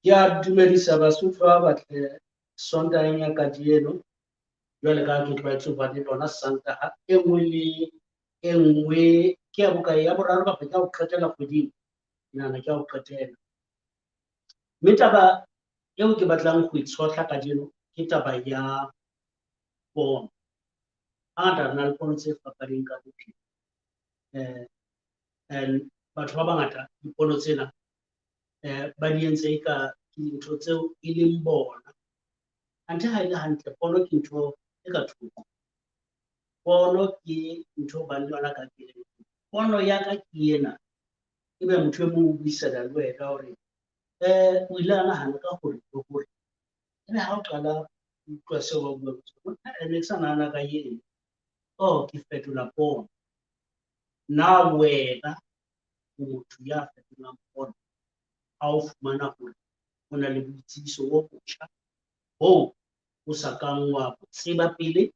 Ke a dumedisa Basotho ba batle Sontaheng ya kajeno. Jwale ka ha ke tlwaetse ho ba le lona Santaha e nngwe le e nngwe ke ya bokae ya boraro kapa ke ya ho qetela kgweding? Ke nahana ke ya ho qetela. Mme taba eo ke batlang ho e tshohla kajeno ke taba ya pono. Hangata re na le pono tse fapaneng ka bophelo. And batho ba bangata dipono tsena ba di entse eka ke dintho tseo e leng bona. Anthe ha e le hantle pono ke ntho e ka thoko. Pono ke ntho o bang le yona ka kelellong. Pono ya ka ke ena, ebe motho e mong o buisana le wena hore o ile a nahana ka hore le hore. Ebe ha o qala o utlwa seo ba buang ka sona, ne ke sa nahana ka eno. Oh, ke fetola pono. Na wena o motho ya fetolang pono ha o fumana hore o na le boitsebiso bo botjha boo o sa kang wa bo tseba pele?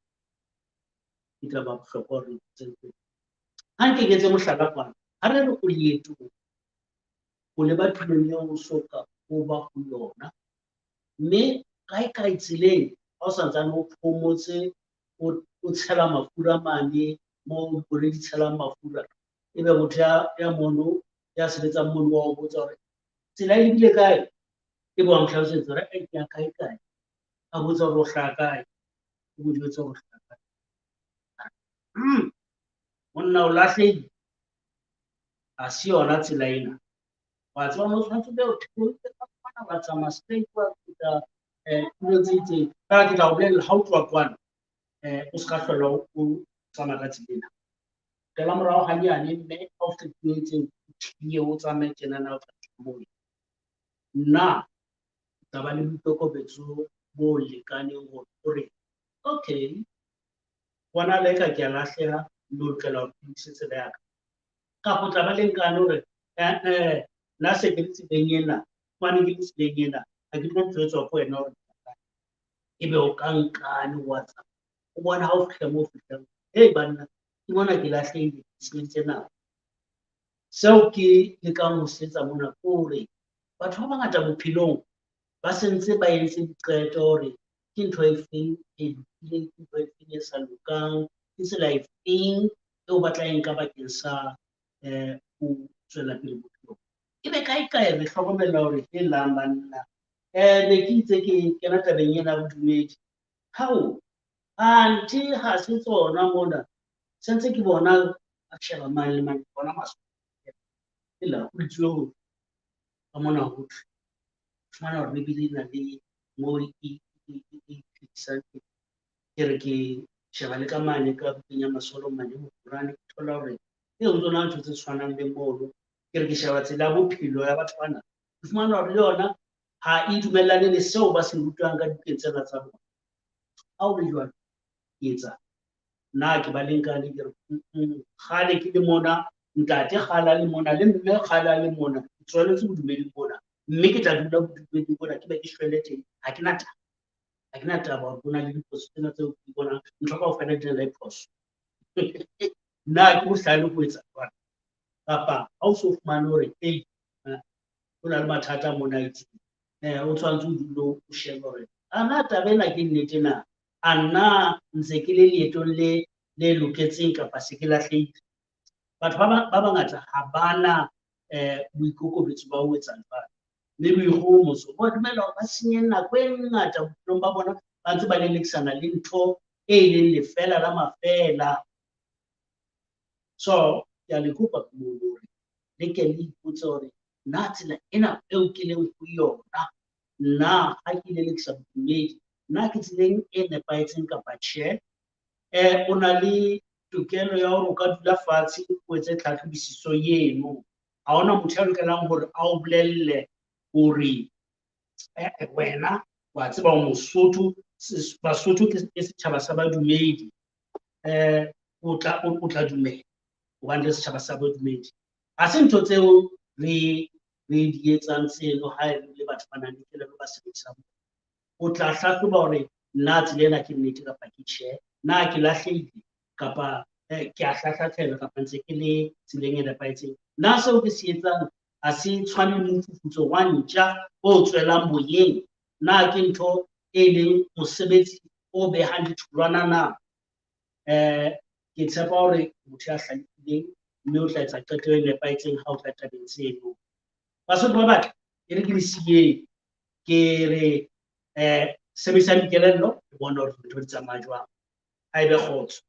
Ke taba ya bohlokwa hore re tsebe. Ha nke ke etse mohlala kwana, ha re re o leetong o leba tulong eo o so ka o ba ho yona, mme kae kae tseleng ha o santsane o phomotse o tshela mafura mane moo dikoloi di tshelang mafura, ebe motho ya mono ya sebetsang mono wa o botsa hore tsela e lebile kae, ebe wa mo hlalosetsa hore ke ya kae kae, a botsa hore o hlaha kae, o mo jwetsa hore o hlaha kae. Monna o lahlehile, ha se yona tsela ena. Wa tseba mo tshwanetse o be o theohile ka kwana, wa tsamaya straight wa feta tulong tse itseng. Fela ke tla o bolella ha o tloha kwana, o se ka hlola o tsamaya ka tsela ena. Qela morao hanyane mme ha o fihla tulong e itseng, o thiye o tsamaye tjenana o tla fihla moo. Nna o tla ba le boikokobetso bo lekaneng hore o re okay, bona le ka ke a lahleha, mme o lokela hore ke lokise tsela ya ka. Kapa o tla ba le nkane hore nna se ke le tseleng ena, hobane ke le tseleng ena, ha ke tlo jwetswa ke wena hore ke ya kae. Ebe o ka nkane wa tsamaya. O bona ha o fihla moo o fihlang, hei banna, ke mona ke lahlehile, ke senyeditse nako. Seo ke lekang ho se etsa mona ke hore batho ba bangata bophelong ba sentse ba entse diqeto hore ke ntho e feng e lokileng, ke ntho e feng e sa lokang, ke tsela e feng eo ba tla e nka bakeng sa ho tswela pele bophelong. Ebe kae kae re hlokomela hore helang banna, ne ke itse ke kena tabeng ena ya bodumedi. Hao, anthe ha se tsona mona, sentse ke bona ba sheba mane le mane, ke bona masole. Hela, ho itsuwe hore ka mona ho thwe, fumana hore Bibele e na le moo e phedisang teng. Ke re ke sheba le ka mane ka bukeng ya Masolomane ho Korane, ke thola hore e ho tsona ntho tse tshwanang le mono. Ke re ke sheba tsela ya bophelo ya batho bana, ke fumana hore le yona ha e dumellane le seo ba se rutwang ka dibukeng tsena tsa bona. Ha ho le jwalo, ke etsa nna ke ba le nkane ke re kgale ke le mona, ntate kgale a le mona, le mme kgale a le mona, ke tswaletswe bodumeding bona, mme ke tla dula bodumeding bona ke be ke shwele teng. Ha ke na taba, ha ke na taba hore ho na le diphoso tsena tseo ke di bonang, ntho kaofela di na le phoso. Nna ke bohlale ho etsa jwalo? Kapa ha o so fumane hore ei, ho na le mathata mona a itseng, o tshwanetse o dule o shebe hore a na taba ena ke nnete na, a nna ntse ke le leetong le le loketseng kapa se ke lahlehile. Batho ba bangata ha ba na boikokobetso ba ho etsa jwalo, mme boikgohomoso bo dumela hore ba senye nako e ngata bophelong ba bona ba ntse ba lelekisana le ntho e leng lefeela la mafeela. So ke a le kopa ka moo hore le ke le ipotse hore na tsela ena eo ke leng ho yona, na ha ke lelekisa bodumedi, na ke tseleng e nepahetseng kapa tjhe? O na le tokelo ya hore o ka dula fatshe o etse tlhahlobisiso eno. Ha hona motho ya lokelang hore a o bolelle hore wena wa tseba o Mosotho, Basotho ke setjhaba sa badumedi, o tla dumela hobane le setjhaba sa badumedi. Ha se ntho tseo re di etsang tseno ha e le batho ba nang le kelello ba sebedisang. O tla hlahloba hore na tsela ena ke nnete kapa ke tjhe, na ke lahlehile kapa ke a hlahlathela kapa ntse ke le tseleng e nepahetseng, na seo ke se etsang Ha se tshwane le mofufutso wa ntja o tswelang moyeng. Na ke ntho e leng mosebetsi o behang ditholwana na? Ke tshepa hore motho ya hlalefileng mme o tla etsa qeto e nepahetseng ha o tla tabeng tseno. Basotho ba batle, e re ke le siyeng, ke re sebedisang dikelello le bone hore dintho di tsamaya jwang. A ebe kgotso.